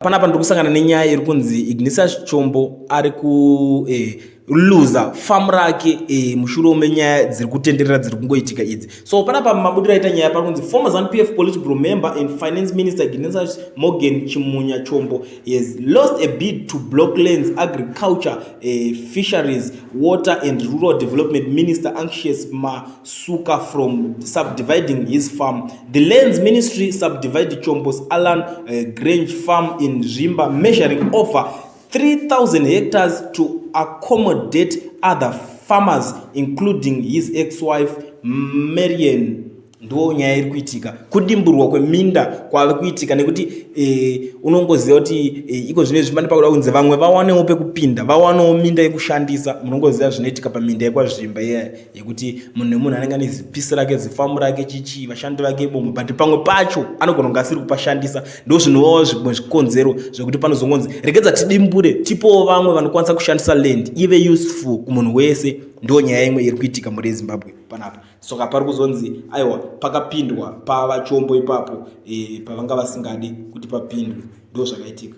Panapa ndiri kusangana nenyaya iri kunzi Ignisious Chombo ari kuluza famu rake mushure menyaya dziri kutenderera dziri kungoitika idzi. So panapa mabudiro aita nyaya pari kunzi former ZANU PF Politburo member and finance minister Ignisious Morgan Chimunya Chombo has lost a bid to block lands, agriculture, fisheries, water and rural development minister Anxious Masuka from subdividing his farm. The lands ministry subdivided Chombo's Alan Grange farm in Zvimba, measuring over 3,000 hectares to accommodate other farmers, including his ex-wife Marian. Ndo nyaya iri kuitika, kudimburwa kweminda kwave kuitika nekuti unongoziva kuti iko zvino izvi pane pakuda kunzi vamwe vawanewo pekupinda, vawanewo minda yekushandisa. Munongoziva zvinoitika paminda yekwaZvimba iya yekuti munhu nemunhu anenge ane zipisi rake, zifamu rake, chichi vashandi vake imomo, but pamwe pacho anogona kunge asiri kupashandisa. Ndo zvinovawo zvimwe zvikonzero zvekuti panozongonzi regedza tidimbure, tipowo vamwe vanokwanisa kushandisa land ive useful kumunhu wese. Ndo nyaya imwe iri kuitika muri yeZimbabwe panapa. Saka pari kuzonzi aiwa, pakapindwa pavaChombo ipapo pavanga vasingadi kuti papindwe. Ndo zvakaitika.